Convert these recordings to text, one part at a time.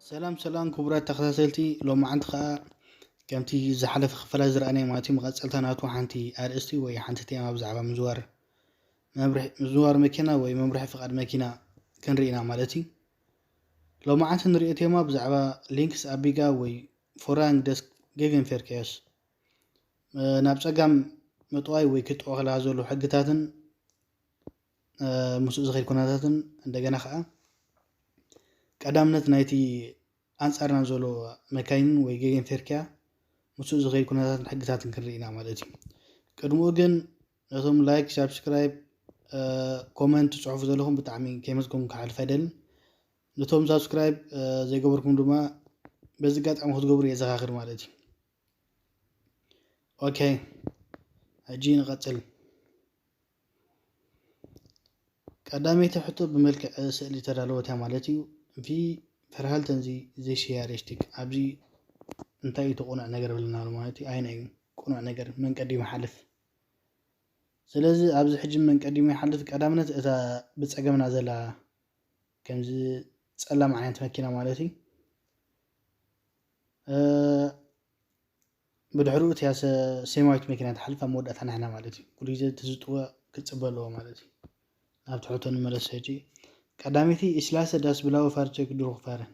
ሰላም ሰላም ክቡራት ተኸታተልቲ፣ ሎማዓንቲ ኸዓ ከምቲ ዝሓለፈ ክፋላት ዝረኣናዮ ማለት እዩ፣ መቐጸልታ ናቱ ሓንቲ ኣርእስቲ ወይ ሓንቲ ቴማ ብዛዕባ ምዝዋር መምርሒ፣ ምዝዋር መኪና ወይ መምርሒ ፍቓድ መኪና ክንርኢ ኢና ማለት እዩ። ሎማዓንቲ ንሪኦ ቴማ ብዛዕባ ሊንክስ ኣቢጋ ወይ ፎራንግ ደስክ ጌገንፌርኬርስ፣ ናብ ጸጋም ምጥዋይ ወይ ክትጥወ ከለኻ ዘሎ ሕግታትን ምስኡ ዝኸይድ ኩነታትን፣ እንደገና ኸዓ ቀዳምነት ናይቲ ኣንጻርና ዘሎ መካይንን ወይ ጌገንፌርኬር ምስኡ ዝኸይድ ኩነታትን ሕግታትን ክንርኢ ኢና ማለት እዩ። ቅድምኡ ግን ነቶም ላይክ፣ ሳብስክራይብ፣ ኮመንት ትጽሕፉ ዘለኹም ብጣዕሚ ከይመስገንኩም ክሓልፍ ኣይደልን። ነቶም ሳብስክራይብ ዘይገበርኩም ድማ በዚ ኣጋጣሚ ክትገብሩ የዘኻኽር ማለት እዩ። ኦኬ፣ ሕጂ ንቐጽል። ቀዳመይቲ ሕቶ ብመልክዕ ስእሊ ተዳለወት እያ ማለት እዩ። ቪ ቨርሃልተን ዚ ዜሽያ ሬሽቲክ፣ ኣብዚ እንታይ እዩ እቲ ቅኑዕ ነገር ብለና ኣሎ ማለት እዩ። ኣይና እዩ ቅኑዕ ነገር፣ መን ቀዲሙ ይሓልፍ። ስለዚ ኣብዚ ሕጂ መን ቀዲሙ ይሓልፍ፣ ቀዳምነት እታ ብጸገምና ዘላ ከምዚ ጸላም ዓይነት መኪና ማለት እዩ። እ፣ ብድሕሪኡ እቲያ ሰ-፣ ሰማያዊት መኪና ትሓልፍ ኣብ መወዳእታ ንሕና ማለት እዩ። ኩሉ ግዜ እቲ ዝጥወ ክጽበ ኣለዎ ማለት እዩ። ናብ ትሕቶ ንመለስ ሕጂ። ቀዳመይቲ ኢስላሰ ዳስ ብላወ ፋርቸግ ድሩኽፋረን።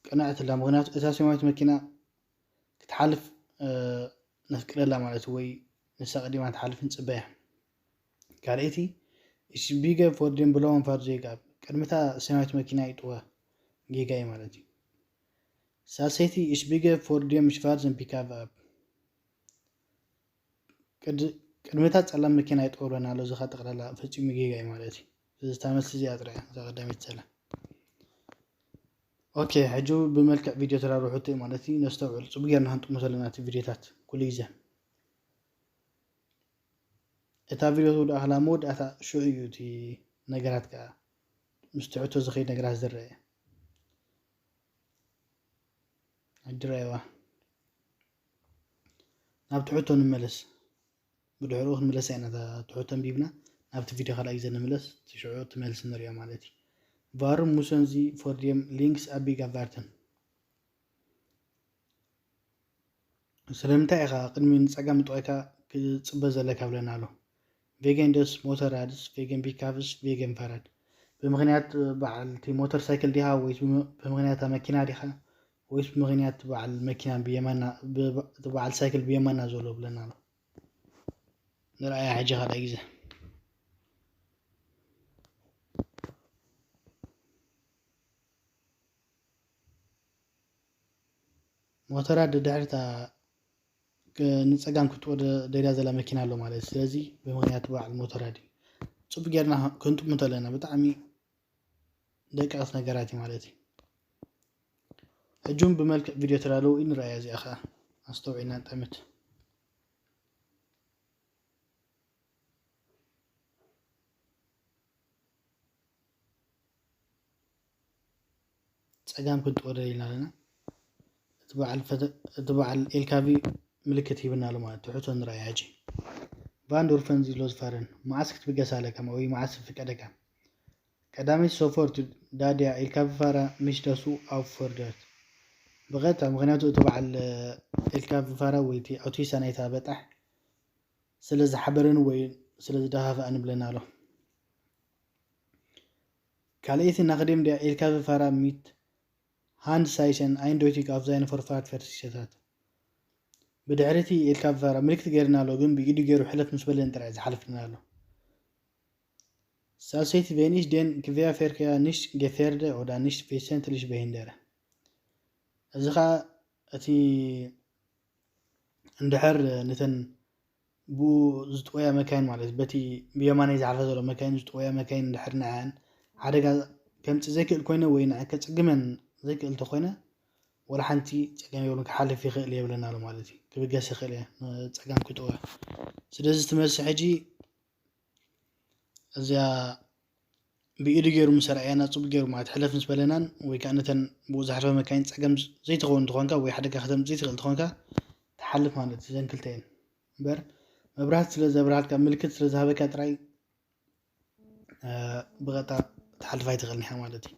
ቅንዕትላ፣ ምኽንያቱ እታ ሰማያዊት መኪና ክትሓልፍ፣ እ፣ ነፍቅደላ ማለት እዩ፣ ወይ ንሳ ቀዲማ ትሓልፍ ንጽበያ። ካልኣይቲ፣ ኢሽ ቢገ ፎር ደም ብላወን ፋርቸግ ኣብ ቅድሚታ ሰማያዊት መኪና ይጥወ ጌጋ እዩ ማለት እዩ። ሳልሰይቲ፣ ኢሽ ቢገ ፎር ደም ሽቫርዘን ፒካፕ ኣብ ቅድ-፣ ቅድሚታ ጸላም መኪና ይጥወ ብለና ኣሎ። እዚ ኸኣ ጠቕላላ ፈጺሙ ጌጋ እዩ ማለት እዩ። እዚ እታ መልሲ እዚኣ ጥራይ እያ፣ እዛ ቀዳመይቲ ዘላ። ኦኬ፣ ሕጂ ብመልክዕ ቪድዮ ተራርሑ ማለት እዩ። ነስተውዕል፣ ጽቡቅ ጌርና ክንጥምቶ ኣለና እቲ ቪድዮታት ኩሉ ግዜ። እታ ቪድዮ ትውዳእ ከላ መወዳእታ ሽዑ እዩ እቲ ነገራት ከኣ ምስቲ ሕቶ ዝኸይድ ነገራት ዝረአ። ሕጂ ረኣይዋ። ናብ ትሕቶ ንመለስ። ብድሕሪኡ ክንምለሳ ኢና። እታ ትሕቶ ኣንቢብና ናብቲ ቪድዮ ካልኣይ ግዜ ንምለስ፣ እቲ ሽዑ እቲ መልሲ ንሪኦ ማለት እዩ። ቫሩም ሙሰን ዚ ፎር ደም ሊንክስ ኣቢጋ ቫርተን። ስለምንታይ ኢኻ ቅድሚ ንጸጋም ምጥዋይካ ክጽበ ዘለካ ብለና ኣሎ። ቬገን ደስ ሞተራድስ፣ ቬገን ፒካፕስ፣ ቬገን ፋራድ። ብምኽንያት በዓል እቲ ሞተር ሳይክል ዲኻ ወይስ ብም-፣ ብምኽንያት እታ መኪና ዲኻ ወይስ ብምኽንያት በዓል መኪና ብየማና፣ ብ-፣ እቲ በዓል ሳይክል ብየማና ዘሎ ብለና ኣሎ። ንርኣያ ሕጂ ካልኣይ ግዜ። ሞተራ ድድሕሪታ ክ-፣ ንጸጋም ክትወደ ደልያ ዘላ መኪና ኣሎ ማለት እዩ። ስለዚ ብምኽንያት በዓል ሞተራ ድዩ? ጽቡቅ ጌርና ክንጥምቶ ኣለና። ብጣዕሚ ደቀቕቲ ነገራት እዩ ማለት እዩ። ሕጂ እውን ብመልክዕ ቪድዮ ተዳለዉ እዩ፣ ንረኣያ እዚኣ ኸኣ ኣስተውዒልና ንጠምት። ጸጋም ክንጥወ ደሊና ኣለና። እቲ በዓል ፈተ-፣ እቲ በዓል ኤልካቪ ምልክት ሂብና ኣሎ ማለት እዩ። ትሕቶ ንረኣይ ሕጂ። ቫን ዶርፈን ዚ ሎዝፋረን፣ መዓስ ክትብገስ ኣለካ ወይ መዓስ ይፍቀደካ? ቀዳመይቲ ሶፎርት ዳድያ ኤልካቪ ፋራ ሚሽ ዳሱ ኣውፎርደርት። ብቐጥታ፣ ምኽንያቱ እቲ በዓል ኤልካቪ ፋራ ወይ እቲ ኣውቲስታ ናይታ በጣሕ ስለ ዝሓበረኒ ወይ ስለ ዝደፋፍኣኒ ብለና ኣሎ። ካልኣይቲ ናኽዴም ዲያ ኤልካቪ ፋራ ሚት ሃንድ ሳይሰን ኣይንዶይቲክ ኣፍ ዛይን ፎርፋርት ፈርሲሰታት። ብድሕሪቲ ኤልካቪ ፋራ ምልክት ገይርና ኣሎ፣ ግን ብኢዱ ገይሩ ሕለፍ ምስ በለን ጥራይ ዝሓልፍልና ኣሎ። ሳልሰይቲ ቬኒሽ ዴን ክቪያ ፌርክያ ንሽ ጌፌርደ ኦዳ ንሽ ቬሰንትሊሽ በሂንደረ። እዚ ኸኣ እቲ እንድሕር ነተን ብኡ ዝጥወያ መካይን ማለት በቲ ብየማናይ ዝሓልፋ ዘሎ መካይን ዝጥወያ መካይን እንድሕር ንዐን ሓደጋ ከምጽእ ዘይክእል ኮይነ ወይ ንዐን ከጽግመን ዘይክእል እንተኾይነ ወላ ሓንቲ ጸገም የብሉን፣ ክሓልፍ ይኽእል እየ ይብለና ኣሎ ማለት እዩ። ክብገስ ይኽእል እየ፣ ንጸጋም ክጥወ። ስለዚ እቲ መልሲ ሕጂ እዚኣ ብኢዱ ገይሩ ምስ ኣርኣየና ጽቡቅ ገይሩ ማለት ሕለፍ ምስ በለናን ወይ ከኣ ነተን ብኡ ዝሓልፋ መካይን ጸገም ዘይትኸውን እንተኾንካ ወይ ሓደጋ ከተምጽእ ዘይትኽእል እንተኾንካ ትሓልፍ ማለት እዩ። እዘን ክልተ እየን እምበር መብራህቲ ስለ ዘብርሃልካ ምልክት ስለ ዝሃበካ ጥራይ እ፣ ብቐጥታ ትሓልፍ ኣይትኽእልን ኢኻ ማለት እዩ።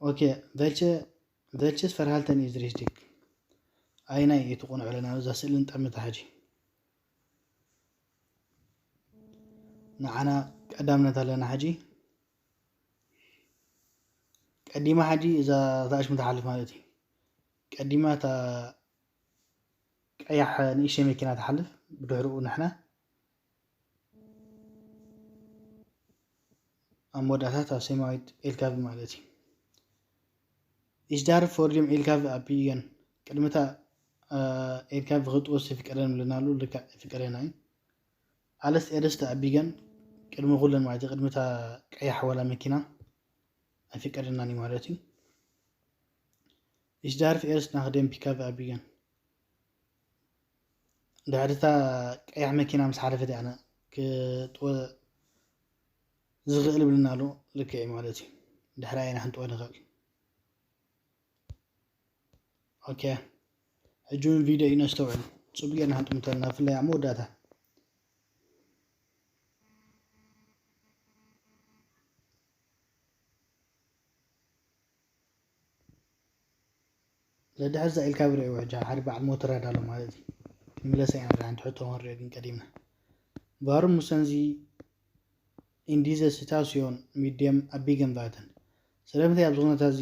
Okay, welche, welches Verhalten ist richtig? ኣይናይ እዩ እቲ ቁኑዕ ብለና እዛ ስእሊ ንጠምታ ሕጂ። ንዓና ቀዳምነት ኣለና ሕጂ። ቀዲማ ሕጂ እዛ እታ ኣሽሙ ትሓልፍ ማለት እዩ። ቀዲማ እታ ቀያሕ ንእሽተይ መኪና ትሓልፍ፣ ብድሕሪኡ ንሕና ኣብ መወዳእታ እታ ሰማያዊት ኤልካቪ ማለት እዩ። Ich darf vor dem ኤልካቪ abbiegen፣ ቅድሚ እታ ኤልካቪ ክጥወስ ይፍቀደን ብለና ኣሎ። ልክዕ ይፍቀደና እዩ። Als erstes abbiegen፣ ቅድሚ ኩለን ማለት እዩ። ቅድሚ እታ ቀያሕ ዋላ መኪና ኣይፍቀደናን እዩ ማለት እዩ። Ich darf erst nach dem ፒካፕ abbiegen፣ ድሕሪ እታ ቀያሕ መኪና ምስ ሓለፈት እያ ኣነ ክጥወ ዝኽእል ብልና ኣሎ። ልክዕ እዩ ማለት እዩ። ድሕሪ ኣየና ክንጥወ ንኽእል? ኦኬ፣ ሕጂ እውን ቪድዮ እዩ ነስተውዕል። ጽቡቅ ጌርና ክንጥምተልና፣ ብፍላይ ኣብ መወዳእታ። ደድሕር እዛ ኤልካቪ ርእይዎ ሕጂ፣ ሓደ በዓል ሞተራድ ኣሎ ማለት እዩ። ክንምለሳ ኢና ወደ ሓንቲ ሕቶ ክንሪኦ ግን ቀዲምና። Warum müssen Sie in dieser Situation mit dem abbiegen warten? ስለምንታይ ኣብዚ ኩነታት እዚ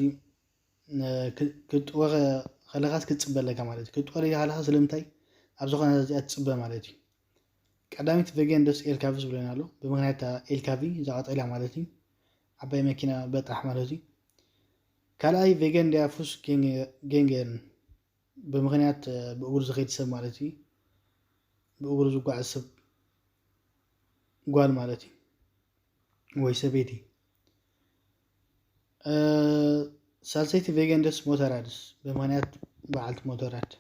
ን-፣ ክ-፣ ክትጥወ ከ-፣ ከለኻስ ክትጽበ ኣለካ ማለት እዩ። ክትጥወ ከለኻ ስለምንታይ ኣብዚ ኩነታት እዚኣ ትጽበ ማለት እዩ? ቀዳሚት wegen des ኤልካቪ ዝብለና ኣሎ። ብምኽንያት እታ ኤልካቪ እዛ ቀጠልያ ማለት እዩ። ዓባይ መኪና በጣሕ ማለት እዩ። ካልኣይ wegen der Fußgänger፣ ብምኽንያት፣ እ፣ ብእግሩ ዝኸይድ ሰብ ማለት እዩ። ብእግሩ ዝጓዓዝ ሰብ ጓል ማለት እዩ። ወይ ሰበይቲ። እ፣ ሳልሰይቲ wegen des ሞተራድስ፣ ብምኽንያት በዓልቲ ሞተራድ።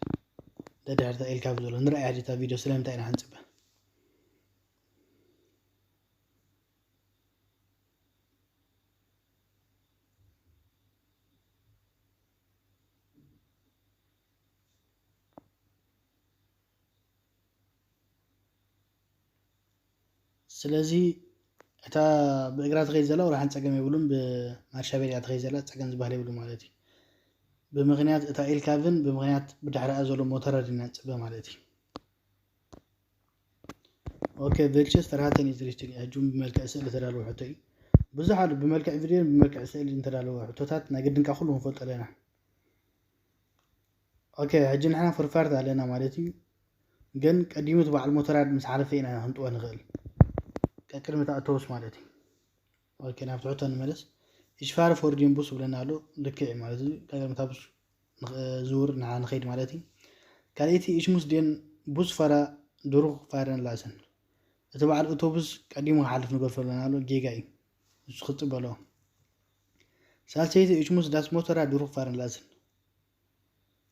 ደድሕርታ ኤልካቪ ዘሎ። ንርኣያ ሕጂ እታ ቪድዮ ስለምንታይ ኢና ክንጽበ? ስለዚ እታ ብእግራ ትኸይድ ዘላ ወላ ሓንቲ ጸገም የብሉን፣ ብማርሻ ቤት እያ ትኸይድ ዘላ፣ ጸገም ዝበሃል የብሉን ማለት እዩ። ብምኽንያት እታ ኤልካቪን ብምኽንያት ብድሕሪኣ ዘሎ ሞተራድ ኢና ንጽበ ማለት እዩ። ኦኬ፣ welches Verhalten ist richtig? ሕጂ እውን ብመልክዕ ስእሊ ተዳለወ ሕቶ እዩ። ብዙሕ ኣሎ፣ ብመልክዕ ቪድዮን ብመልክዕ ስእሊ እንተዳለወ ሕቶታት ናይ ግድን ከኣ ኩሉ ክንፈልጦ ኣለና። ኦኬ፣ ሕጂ ንሕና ፍርፋርት ኣለና ማለት እዩ። ግን ቀዲሙ እቲ በዓል ሞተራድ ምስ ሓለፈ ኢና ክንጥወ ንኽእል። ቀቅድሚ እቲ ኣውቶቡስ ማለት እዩ። ኦኬ፣ ናብቲ ሕቶ ንመለስ። Ich fahre vor dem Bus ብለና ኣሎ። ልክዕ እዩ ማለት እዩ። ቀቅድሚ እታ ቡስ ንኽ-፣ ዝውር ንዓ ንኸይድ ማለት እዩ። ካልኣይቲ፣ ich muss den Busfahrer durchfahren lassen። እቲ በዓል ኣውቶቡስ ቀዲሙ ክሓልፍ ንገድፎ ኣለና ኣሎ። ጌጋ እዩ። ንሱ ክጽበ ኣለዎ። ሳልሰይቲ፣ ich muss das Motorrad durchfahren lassen።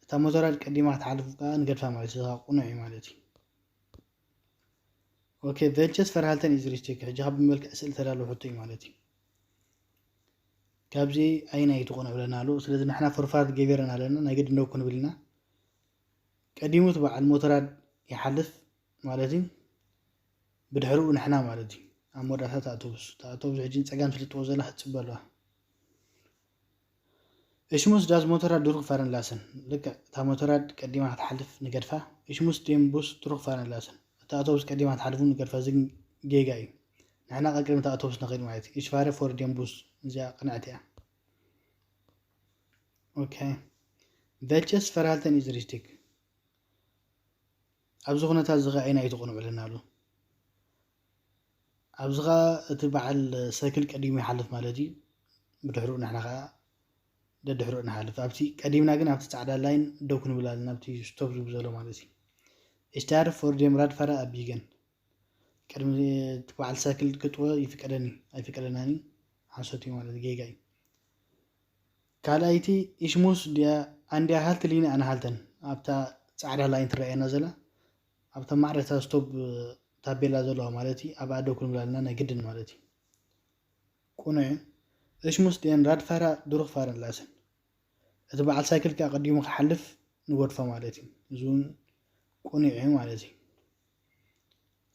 እታ ሞተራድ ቀዲማ ክትሓልፍ ከኣ ንገድፋ ማለት እዩ። እዛ ቁኑዕ እዩ ማለት እዩ። ኦኬ፣ welches Verhalten ist richtig? ሕጂ ካብ ብመልክዕ ስእሊ ተዳለወ ሕቶ እዩ ማለት እዩ። ካብዚ ኣይናይ እቲ ቁኑዕ ብለና ኣሎ። ስለዚ ንሕና ፍርፋርት ገቢርና ኣለና፣ ናይ ግድን ደው ክንብል ኢና። ቀዲሙ እቲ በዓል ሞተራድ ይሓልፍ ማለት እዩ። ብድሕሪኡ ንሕና ማለት እዩ። ኣብ መወዳእታ እታ ኣውቶቡስ፣ እታ ኣውቶቡስ ሕጂ ንጸጋም ስለ ትጥወ ዘላ ክትጽበ ኣለዋ። Ich muss das Motorrad durchfahren lassen። ልክዕ እታ ሞተራድ ቀዲማ ክትሓልፍ ንገድፋ። Ich muss den Bus durchfahren lassen። እታ ኣውቶቡስ ቀዲማ ክትሓልፍ ንገድፋ። እዚ ግን ጌጋ እዩ። ንሕና ቀቅድሚ እታ ኣውቶቡስ ንኸይድ ማለት እዩ። Ich fahre vor dem Bus። እዚኣ ቅንዕቲ እያ። ኦኬ። Welches Verhalten ist richtig? ኣብዚ ኩነታት እዚ ኸዓ ኣይናይ እቲ ቁኑዕ ብለና ኣሎ። ኣብዚ ኸዓ እቲ በዓል ሳይክል ቀዲሙ ይሓልፍ ማለት እዩ። ብድሕሪኡ ንሕና ኸዓ ደድሕሪኡ ንሓልፍ። ኣብቲ ቀዲምና ግን ኣብቲ ጻዕዳ ላይን ደው ክንብል ኣለና፣ ኣብቲ ስቶፕ ዝብል ዘሎ ማለት እዩ። Ich darf vor dem Radfahrer abbiegen። ቅድሚ እቲ በዓል ሳይክል ክጥወ ይፍቀደኒ ኣይፍቀደናን እዩ። ሓሶት እዩ ማለት ጌጋ እዩ። ካልኣይቲ፣ ich muss die an der Haltelinie anhalten። ኣብታ ጻዕዳ ላይን ትረኣየና ዘላ፣ ኣብታ ማዕረ እታ ስቶፕ ታቤላ ዘለዋ ማለት እዩ፣ ኣብኣ ደው ክንብል ኣለና ናይ ግድን ማለት እዩ። ቁኑዕ እዩ። Ich muss den Radfahrer durchfahren lassen። እቲ በዓል ሳይክል ከኣ ቀዲሙ ክሓልፍ ንገድፎ ማለት እዩ። እዚ እውን ቁኑዕ እዩ ማለት እዩ።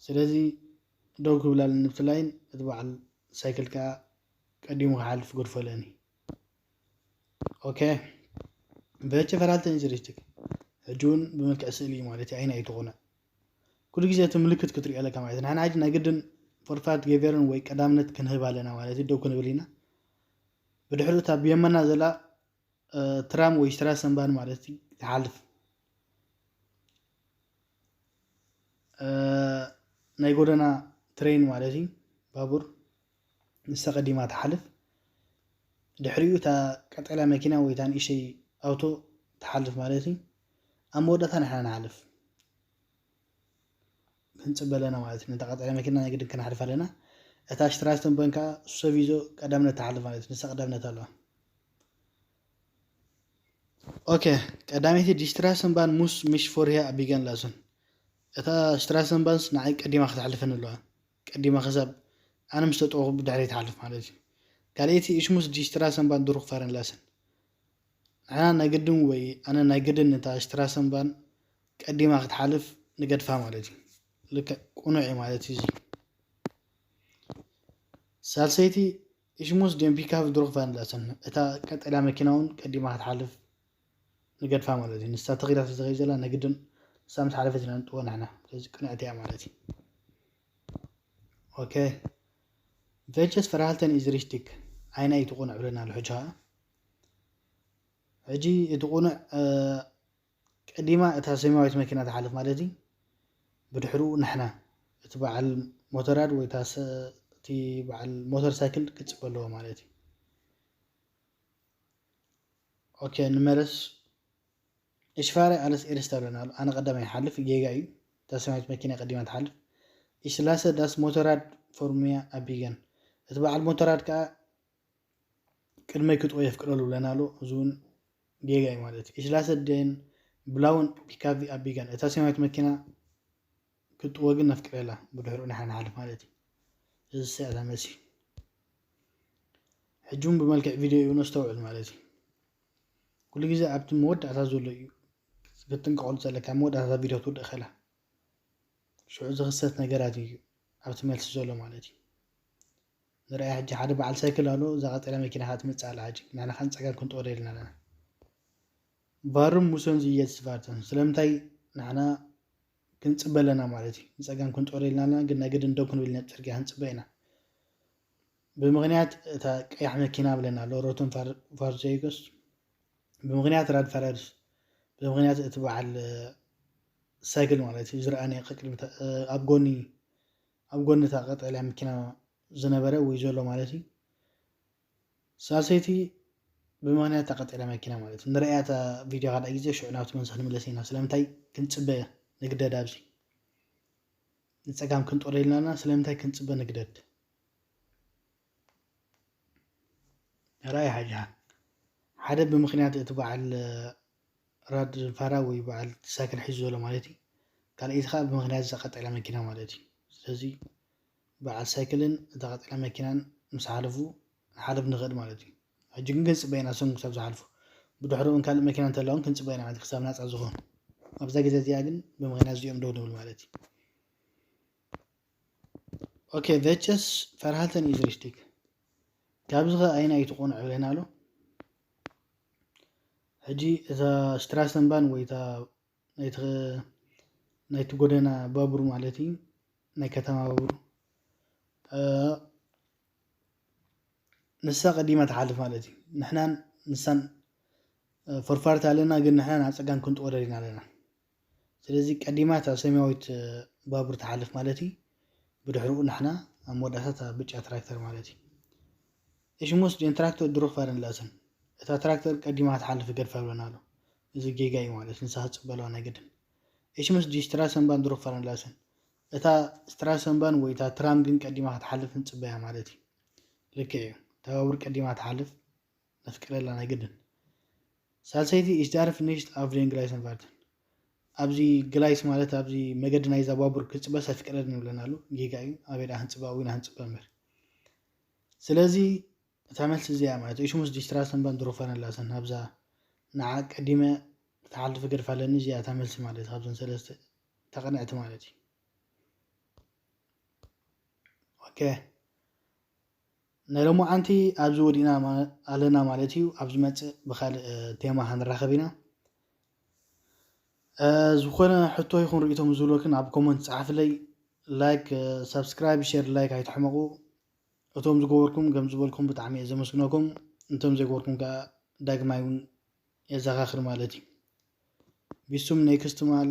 ስለዚ ደው ክብል ኣለኒ ኣብቲ ላይን፣ እቲ በዓል ሳይክል ከኣ ቀዲሙ ክሓልፍ ገድፎ ኣለኒ። ኦኬ፣ ቨቸ ፈራልተን ኢዝ ሪጅትድ። ሕጂ እውን ብመልክዕ ስእሊ ማለት እዩ፣ ኣይና ኣይትኾነ። ኩሉ ግዜ እቲ ምልክት ክትሪኦ ኣለካ ማለት እዩ። ንሕና ሕጂ ናይ ግድን ፎርፋርት ጌቨርን ወይ ቀዳምነት ክንህብ ኣለና ማለት እዩ። ደው ክንብል ኢና። ብድሕሪኡ እታ ብየማና ዘላ ትራም ወይ ስትራሰንባን ማለት እዩ ትሓልፍ። ናይ ጎደና ትሬን ማለት እዩ፣ ባቡር፣ ንሳ ቀዲማ ትሓልፍ። ድሕሪኡ እታ ቀጠልያ መኪና ወይ እታ ንእሽተይ ኣውቶ ትሓልፍ ማለት እዩ። ኣብ መወዳእታ ንሕና ንሓልፍ። ክንጽበ ኣለና ማለት እዩ። ነታ ቀጠልያ መኪና ናይ ግድን ክነሕልፍ ኣለና። እታ ስትራሰንባን ከዓ ሶቪዞ ቀዳምነት ትሓልፍ ማለት እዩ። ንሳ ቀዳምነት ኣለዋ። ኦኬ፣ ቀዳመይቲ ዲስትራሰንባን ሙስ ምሽ ፎርያ ኣቢገን ላሱን። እታ ስትራሰንባንስ ንዓይ ቀዲማ ክትሓልፈኒ ኣለዋ። ቀዲማ ክሳብ ኣነ ምስ ተጠወኹ ብድሕሪ ትሓልፍ ማለት እዩ። ካልኣይቲ እሽሙስ ዲስትራሰንባን ድሩክ ፋረን ላስን። ንሕና ናይ ግድን ወይ ኣነ ናይ ግድን እታ ስትራሰንባን ቀዲማ ክትሓልፍ ንገድፋ ማለት እዩ። ልክዕ ቁኑዕ እዩ ማለት እዩ። እዚ ሳልሰይቲ እሽሙስ ደም ፒካፕ ድሩክ ፋረን ላስን። እታ ቀጠልያ መኪና እውን ቀዲማ ክትሓልፍ ንገድፋ ማለት እዩ። ንሳ ተኺላ ተዘኸይ ዘላ ናይ ግድን ንሳ ምስ ሓለፈት ኢና ንጥዎ ንሕና። ስለዚ ቅንዕቲ እያ ማለት እዩ። ኦኬ፣ ቨቸስ ፈራሃልተን ኢዝ ሪጅትድ። ኣይና እዩ ትቑንዕ ብለና ኣሎ። ሕጂ ኸዓ ሕጂ እቲ ቁኑዕ ቀዲማ እታ ሰማያዊት መኪና ትሓልፍ ማለት እዩ። ብድሕሪኡ ንሕና እቲ በዓል ሞተራድ ወይ እታ ሰ- እቲ በዓል ሞተር ሳይክል ክፅበ ኣለዎ ማለት እዩ። ኦኬ፣ ንመለስ። እሽፋረ ኣለስ ኤርስታ ብለና ኣሎ። ኣነ ቀዳማይ ይሓልፍ፣ ጌጋ እዩ። እታ ሰማያዊት መኪና ቀዲማ ትሓልፍ። እሽላሰ ዳስ ሞተራድ ፎርሚያ ኣቢገን። እቲ በዓል ሞተራድ ከዓ ቅድመይ ክጥወ የፍቅደሉ ብለና ኣሎ። እዚ እውን ጌጋ እዩ ማለት እዩ። እሽላሰ ደን ብላውን ፒካቪ ኣቢገን። እታ ሰማያዊት መኪና ክትጥወ ግን ነፍቅደላ፣ ብድሕሪኡ ንሓ ንሓልፍ ማለት እዩ። እዚ ስዕታ መሲ ሕጂ እውን ብመልክዕ ቪድዮ እዩ ነስተውዕል ማለት እዩ። ኩሉ ግዜ ኣብቲ መወዳእታ ዘሎ እዩ ክትጥንቀቐሉ ዘለካ፣ መወዳእታ ቪድዮ ትውድእ ከላ ሽዑ ዝኽሰት ነገራት እዩ ኣብቲ መልሲ ዘሎ ማለት እዩ። ንርኣይ ሕጂ ሓደ በዓል ሳይክል ኣሎ፣ እዛ ቀጠልያ መኪና ከዓ ትመጽእ ኣላ። ሕጂ ንሕና ከዓ ንጸጋም ክንጠወደ ኢልና ኣለና። ቫሩም ሙሰን ዝየት ስቫርተን ስለምንታይ ንሕና ክንጽበ ኣለና ማለት እዩ። ንጸጋም ክንጠወደ ኢልና ኣለና፣ ግን ናይ ግድን ደው ክንብል ኢና፣ ጽርግያ ክንጽበ ኢና። ብምኽንያት እታ ቀያሕ መኪና ብለና ኣሎ፣ ሮተን ፋር- ፋርዜጎስ፣ ብምኽንያት ራድ ፋራድስ፣ ብምኽንያት እቲ በዓል ሳይክል ማለት እዩ ዝረኣኒ ቅድሚ ኣብ ጎኒ ኣብ ጎኒ እታ ቀጠልያ መኪና ዝነበረ ወይ ዘሎ ማለት እዩ። ሳልሰይቲ ብምኽንያት እታ ቀጠልያ መኪና ማለት እዩ። ንረኣያ እታ ቪድዮ ካልኣይ ግዜ ሽዑ ናብቲ መንስኽ ንምለስ ኢና። ስለምንታይ ክንጽበ ንግደድ? ኣብዚ ንጸጋም ክንጦር ኢልና ኣለና። ስለምንታይ ክንጽበ ንግደድ? ራእይ ሓጃ ሓደ ብምኽንያት እቲ በዓል ራድ ፋራ ወይ በዓል ሳይክል ሒዙ ዘሎ ማለት እዩ። ካልኣይቲ ከዓ ብምኽንያት እዛ ቀጠልያ መኪና ማለት እዩ። ስለዚ በዓል ሳይክልን እታ ቀጠልያ መኪናን ምስ ሓለፉ ንሓልፍ ንኽእል ማለት እዩ። ሕጂ ግን ክንጽበ ኢና እሶም ክሳብ ዝሓልፉ። ብድሕሪኡ እውን ካልእ መኪና እንተለውን ክንጽበ ኢና ማለት እዩ፣ ክሳብ ናጻ ዝኾኑ። ኣብዛ ግዜ እዚኣ ግን ብምኽንያት እዚኦም ደው ንብል ማለት እዩ። ኦኬ፣ ቨቸስ ፈርሃልተን ኢዝ ሪጅትድ። ካብዚ ኸ ኣይና እዩ ትቆንዕ ብለና ኣሎ። ሕጂ እታ ስትራሰንባን ወይ እታ ናይቲ ናይቲ ጎደና ባቡር ማለት እዩ፣ ናይ ከተማ ባቡር፣ እ፣ ንሳ ቀዲማ ትሓልፍ ማለት እዩ። ንሕናን ንሳን፣ እ፣ ፎርፋርት ኣለና፣ ግን ንሕና ናብ ጸጋም ክንጥወደር ኢና ኣለና። ስለዚ ቀዲማ እታ ሰማያዊት፣ እ፣ ባቡር ትሓልፍ ማለት እዩ። ብድሕሪኡ ንሕና ኣብ መወዳእታ እታ ብጫ ትራክተር ማለት እዩ። እሽሙስ ዴን ትራክተር ድሩኽ ፋረን ላሰን። እታ ትራክተር ቀዲማ ትሓልፍ ገድፋ ብለና ኣሎ። እዚ ጌጋ እዩ ማለት ንሳ ክትጽበ ኣለዋ ናይ ግድን። እሽሙስ ዲ ስትራሰንባን ድሩኽ ፋረን ላሰን። እታ ስትራሰንባን ወይ እታ ትራም ግን ቀዲማ ክትሓልፍ ንጽበያ ማለት እዩ። ልክዕ እዩ። እታ ባቡር ቀዲማ ትሓልፍ ነፍቅደላ ናይ ግድን። ሳልሰይቲ ኢሽ ዳርፍ ኒሽት ኣፍ ዴን ግላይሰን ቫርተን። ኣብዚ ግላይስ ማለት ኣብዚ መገዲ ናይዛ ባቡር ክጽበስ ኣይፍቀደልን ይብለና ኣሎ። ጌጋ እዩ። ኣበይ ደኣ ክንጽበ፣ ኣብኡ ኢና ክንጽበ እምበር። ስለዚ እታ መልሲ እዚኣ ማለት እዩ። እሽሙስ ዲ ስትራሰንባን ድሩኽ ፋረን ላሰን። ኣብዛ ንዓ ቀዲመ ክትሓልፍ ገድፋ ኣለኒ። እዚኣ እታ መልሲ ማለት እዩ። ካብዘን ሰለስተ እታ ቅንዕቲ ማለት እዩ። ኦኬ። ናይ ሎማዓንቲ ኣብዚ ወዲእና ማ- ኣለና ማለት እዩ። ኣብ ዝመፅእ ብካልእ እ፣ ቴማ ክንራኸብ ኢና። እ፣ ዝኾነ ሕቶ ይኹን ርእቶም ዝህልወክን ኣብ ኮመንት ጸሓፍለይ። ላይክ፣ እ፣ ሳብስክራይብ፣ ሼር፣ ላይክ ኣይትሕመቑ። እቶም ዝገበርኩም ከም ዝበልኩም ብጣዕሚ እየ ዘመስግነኩም። እንቶም ዘይገበርኩም ከዓ ዳግማይ እውን የዘኻኽር ማለት እዩ። ቢሱም ኔክስት ማል